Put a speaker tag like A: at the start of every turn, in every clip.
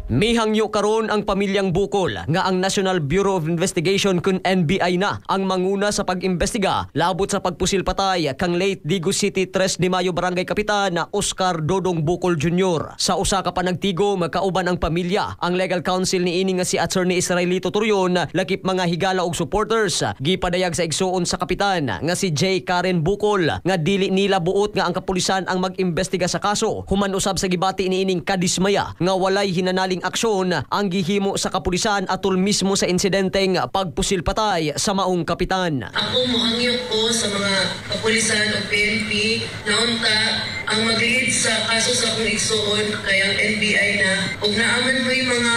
A: Mihangyo karon ang pamilyang Bukol nga ang National Bureau of Investigation kun NBI na ang manguna sa pag-imbestiga labot sa pagpusil patay kang late Digos City 3 de Mayo Barangay Kapitan na Oscar Dodong Bukol Jr. Sa usa ka panagtigom kauban ang pamilya, ang legal counsel niini nga si Attorney Israelito Turion, lakip mga higala og supporters, gipadayag sa igsuon sa kapitan nga si J. Karen Bukol nga dili nila buot nga ang kapulisan ang mag-imbestiga sa kaso, human usab sa gibati niining kadismaya nga walay hinanaling aksyon ang gihimo sa kapulisan atol mismo sa insidenteng pagpusil patay sa maong kapitan.
B: Ako, muhangyo ko sa mga kapulisan o PNP na unta ang mag-lead sa kaso sa akong igsuon kay ang NBI na, ug naa man moy mga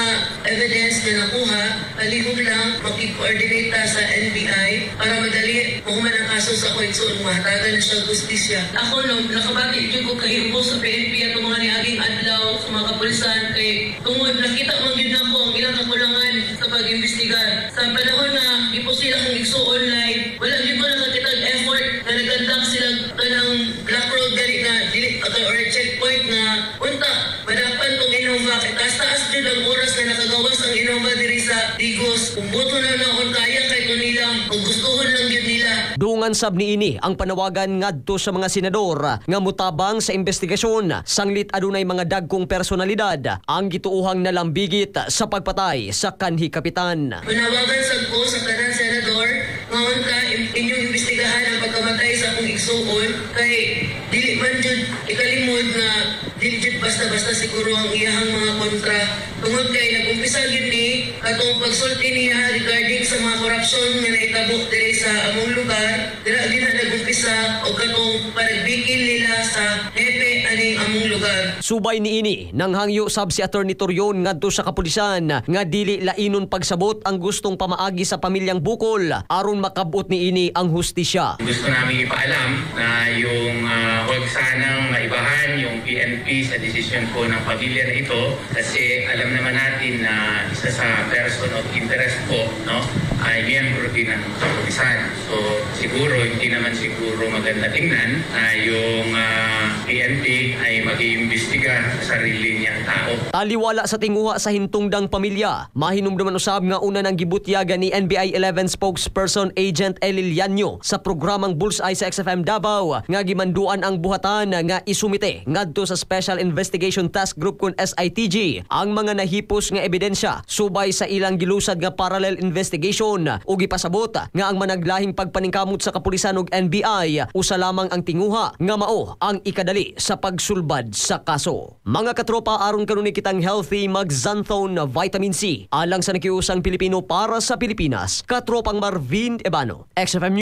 B: evidence na nakuha, palihog lang makig-coordinate ta sa NBI para madali mahuman ang kaso sa akong igsuon, mahatagan na siya hustisya. Ako, no, nakabati jud ko kahiubo sa PNP atong mga niaging adlaw, sa mga kapulisan, kay tungod nakita man gyud nako ang ilang kakulangan sa pag-imbestigar. Sa panahon na gipusil akong igsuon live, wala gyud ko nakakita og effort na nag-conduct sila kanang black road gali na dili or checkpoint na unta madapan tong Innova, kay taas-taas jud ang oras na nakagawas ang Innova diri sa Digos. Kung boto na naon, kaya kay to nila kung gustuhon lang gyud nila.
A: Dungan sab niini ang panawagan ngadto sa mga senador nga mutabang sa investigasyon sanglit adunay mga dagkong personalidad ang gituohang nalambigit sa pagpatay sa kanhi kapitan.
B: Panawagan sad ko sa tanan senador nga unta inyong imbestigahan ang pagkamatay sa akong igsuon, kay dili man jud ikalimod nga dili jud basta-basta siguro ang iyahang mga kontra, tungod kay nag-umpisa gyud ni katong pagsulti niya regarding sa mga korupsyon nga nahitabo diri sa among lugar. Dira gyud na nag-umpisa og katong panagbikil nila sa hepe aning among lugar.
A: Subay niini, nanghangyo sab si Attorney Torion ngadto sa kapulisan nga dili lainon pagsabot ang gustong pamaagi sa pamilyang Bukol aron makabot niini ang hustisya.
C: Gusto namin ipaalam na yung huwag sanang maibahan yung PNP sa desisyon po ng pamilya na ito kasi alam naman natin na isa sa person of interest po, no, ay miyembro din ng kapulisan. So siguro hindi naman siguro maganda tingnan na yung PNP ay mag-iimbestiga sa sarili niyang tao.
A: Taliwala sa tinguha sa hintungdang pamilya, mahinumduman usab nga una nang gibutyagan ni NBI 11 spokesperson Agent Eliliano sa programang Bullseye sa XFM Davao nga gimanduan ang buhatan nga isumite ngadto sa Special Investigation Task Group kun SITG ang mga nahipos nga ebidensya subay sa ilang gilusad nga parallel investigation, ug gipasabot nga ang managlahing pagpaningkamot sa kapulisan ug NBI usa lamang ang tinguha nga mao ang ikadali sa pagsulbad sa kaso. Mga katropa, aron kanunay kitang healthy, mag-Xanthone Vitamin C. Alang sa nakiusang Pilipino, para sa Pilipinas, katropang Marvin Ebano, XFM.